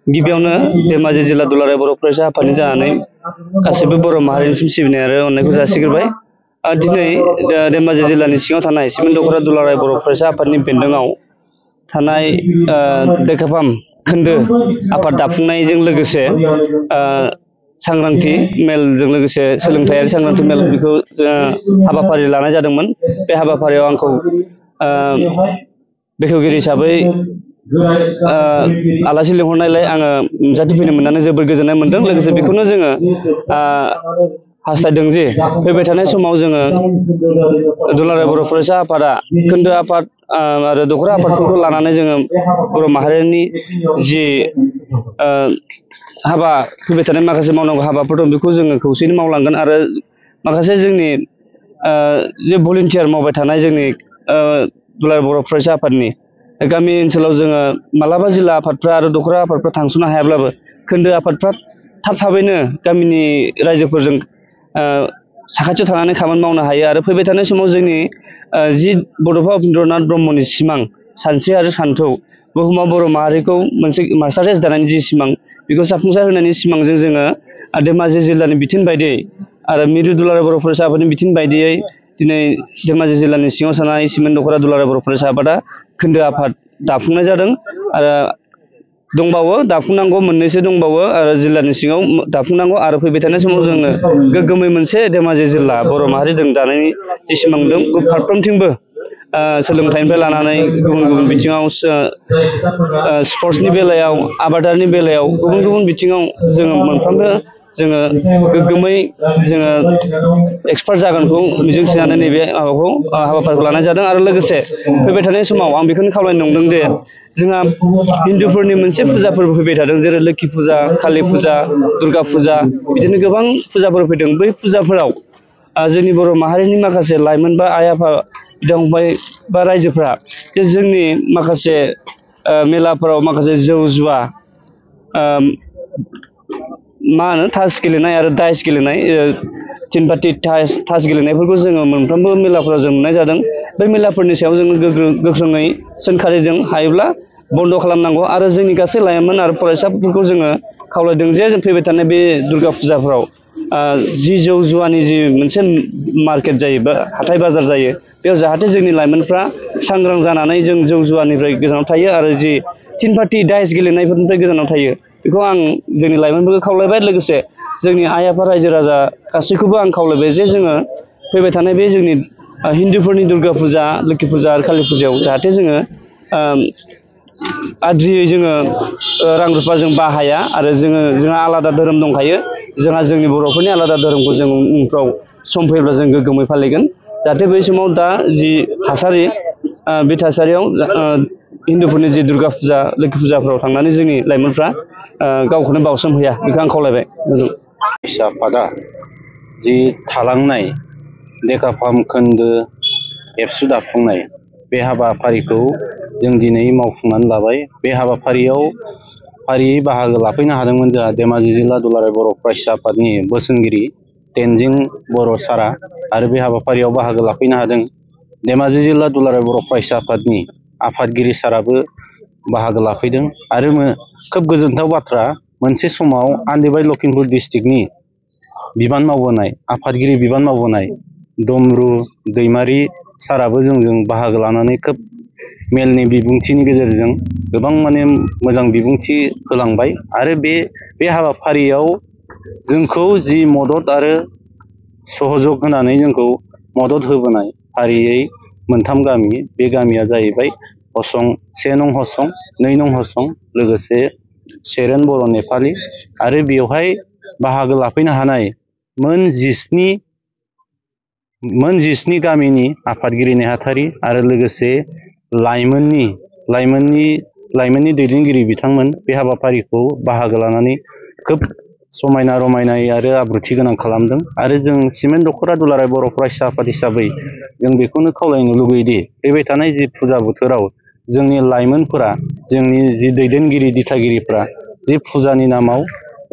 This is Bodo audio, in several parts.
गिबियावनो धेमाजि जिल्ला दुलाराय बर' फरायसा आफादनि जानानै गासैबो बर' माहारिनिसिम सिबिनाय आरो अननायखौ जासिग्रोबाय। दिनै धेमाजि जिल्लानि सिङाव थानाय सिमेन्ट दख'रा दुलाराय बर' फरायसा आफादनि बेन्दोंआव थानाय देखोफाम खोन्दो आफाद दाफुंनायजों लोगोसे सांग्रांथि मेलजों लोगोसे सोलोंथायारि सांग्रांथि मेल बेखौ हाबाफारि लानाय जादोंमोन। बे हाबाफारियाव आंखौ बेखेवगिरि हिसाबै आलासि लिंहरनायलाय आङो नुजाथिफैनो मोननानै जोबोर गोजोननाय मोनदों। लोगोसे बेखौनो जोङो हास्थायदों जे फैबाय थानाय समाव जोङो दुलाराय बर' फरायसा आफादा खोन्दो आफाद आरो दख'रा आफादफोरखौ लानानै जोङो बर' माहारिनि जि हाबा फैबाय थानाय माखासे मावनांगौ हाबाफोर दं बेखौ जोङो खौसेयैनो मावलांगोन आरो माखासे जोंनि जे भलुन्टियार मावबाय थानाय जोंनि दुलाराय बर' फरायसा आफादनि गामि ओनसोलाव जोङो मालाबा जिल्ला आफादफ्रा आरो दख'रा आफादफ्रा थांस'नो हायाब्लाबो खोन्दो आफादफ्रा थाबैनो गामिनि रायजोफोरजों साखाथियाव थानानै खामानि मावनो हायो आरो फैबाय थानाय समाव जोंनि जि बड'फा उपेन्द्रनाथ ब्रह्मनि सिमां सानस्रि आरो सान्थौ बुहुमाव बर' माहारिखौ मोनसे मास्टाराइज दानायनि जि सिमां बेखौ जाफुंसार होनायनि सिमांजों जोङो धेमाजि जिल्लानि बिथोन बायदियै आरो मिरु दुलाराय बर' फरायसा आफादनि बिथोन बायदियै दिनै धेमाजि जिल्लानि सिङाव थानाय सिमेन्ट दख'रा दुलाराय बर' फरायसा आफादा खोन्दो आफाद दाफुंनाय जादों आरो दंबावो दाफुंनांगौ मोननैसो दंबावो आरो जिल्लानि सिङाव दाफुंनांगौ आरो फैबाय थानाय समाव जोङो गोग्गोमै मोनसे धेमाजि जिल्ला बर' माहारि दानायनि जि सिमां दं फारफ्रोमथिंबो सोलोंथाइनिफ्राय लानानै गुबुन गुबुन बिथिङाव स्पर्ट्सनि बेलायाव आबादारिनि बेलायाव गुबुन गुबुन बिथिङाव जोङो मोनफ्रोमबो जोङो गोग्गोमै जोङो एक्सपार्ट जागोनखौ मिजिंथिनानै नैबे हाबाफारिखौ लानाय जादों आरो लोगोसे फैबाय थानाय समाव आं बेखौनो खावलायनो नंदों जे जोंहा हिन्दुफोरनि मोनसे फुजाफोर फैबाय थादों जेरै लोखि फुजा कालि फुजा दुर्गा फुजा बिदिनो गोबां फुजाफोर फैदों। बै फुजाफोराव जोंनि बर' माहारिनि माखासे लाइमोन बा आइ आफा बिदा फंबाय बा रायजोफ्रा जे जोंनि माखासे मेलाफोराव माखासे जौ जुवा मा होनो तास गेलेनाय आरो दाइस गेलेनाय थिन पार्टि तास गेलेनायफोरखौ जोङो मोनफ्रोमबो मेलाफोराव जों नुनाय जादों। बै मेलाफोरनि सायाव जोङो गोख्रोङै सोंखारिजों हायोब्ला बन्द' खालामनांगौ आरो जोंनि गासै लाइमोन आरो फरायसाफोरखौ जोङो खावलायदों जे जों फैबाय थानाय बे दुर्गा फुजाफ्राव जि जौ जुवानि जि मोनसे मार्केट जायो बा हाथाय बाजार जायो बेयाव जाहाथे जोंनि लाइमोनफ्रा सांग्रां जानानै जों जौ जुवानिफ्राय गोजानाव थायो आरो जि थिन पार्टि दाइस गेलेनायफोरनिफ्राय गोजानाव थायो बेखौ आं जोंनि लाइमोनफोरखौ खावलायबाय। लोगोसे जोंनि आइ आफा रायजो राजा गासैखौबो आं खावलायबाय जे जोङो फैबाय थानाय बे जोंनि हिन्दुफोरनि दुर्गा फुजा लोखि फुजा आरो कालि फुजायाव जाहाथे जोङो आद्रियै जोङो रां रुफा जों बाहाया आरो जोंहा आलादा धोरोम दंखायो। जोंहा जोंनि बर'फोरनि आलादा धोरोमखौ जों उनफ्राव सम फैयोब्ला जों गोग्गोमै फालिगोन जाहाथे बै समाव दा जि थासारि बे थासारियाव हिन्दुफोरनि जि दुर्गा फुजा लोखि फुजाफ्राव थांनानै जोंनि लाइमोनफ्रा गावखौनो बावसोमहैया बेखौ आं खावलायबाय। आफादा जि थालांनाय देकाफाम खोन्दो एबसु दाफुंनाय बे हाबाफारिखौ जों दिनै मावफुंनानै लाबाय। बे हाबाफारियाव फारियै बाहागो लाफैनो हादोंमोन जोंहा धेमाजि जिल्ला दुलाराय बर' फरायसा आफादनि बोसोनगिरि तेनजिं बर' सारा आरो बे हाबाफारियाव बाहागो लाफैनो हादों धेमाजि जिल्ला दुलाराय बर' फरायसा आफादनि आफादगिरि साराबो बाहागो लाफैदों आरो खोब गोजोनथाव बाथ्रा मोनसे समाव आन्दिबाय लखिमपुर डिस्ट्रिक्टनि बिबान मावबोनाय आफादगिरि बिबान मावबोनाय दमरु दैमारि साराबो जोंजों बाहागो लानानै खोब मेलनि बिबुंथिनि गेजेरजों गोबां माने मोजां बिबुंथि होलांबाय आरो बे हाबाफारियाव जोंखौ जि मदद आरो सहजग होनानै जोंखौ मदद होबोनाय फारियै मोनथाम गामि बे गामिया जाहैबाय हसं 1 नं हसं 2 नं हसं लोगोसे सेरेन बर' नेपालि आरो बेवहाय बाहागो लाफैनो हानाय मोन 17 गामिनि आफादगिरि नेहाथारि आरो लोगोसे लाइमोननि दैदेनगिरि बिथांमोन बे हाबाफारिखौ बाहागो लानानै खोब समायना रमायनायै आरो आब्रुथि गोनां खालामदों आरो जों सिमेन्ट दख'रा दुलाराय बर' फरायसा आफाद हिसाबै जों बेखौनो खावलायनो लुगैयोदि फैबाय थानाय जि फुजा बोथोराव जोंनि लाइमोनफोरा जोंनि जि दैदेनगिरि दिथागिरिफ्रा जि फुजानि नामाव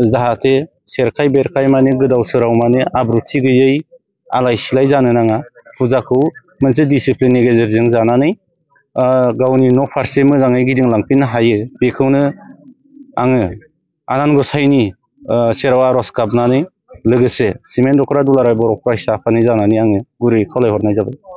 जाहाथे सेरखाय बेरखाय माने गोदाव सोराव माने आब्रुथि गैयै आलाय सिलाय जानो नाङा फुजाखौ मोनसे डिसिप्लिननि गेजेरजों जानानै गावनि न' फारसे मोजाङै गिदिंलांफिननो हायो बेखौनो आङो आनान गसाइनि सेराव आर'ज गाबनानै लोगोसे सिमेन्ट दख'रा दुलाराय बर' फरायसा आफादनि जानानै आङो गुरैयै खावलायहरनाय जाबाय।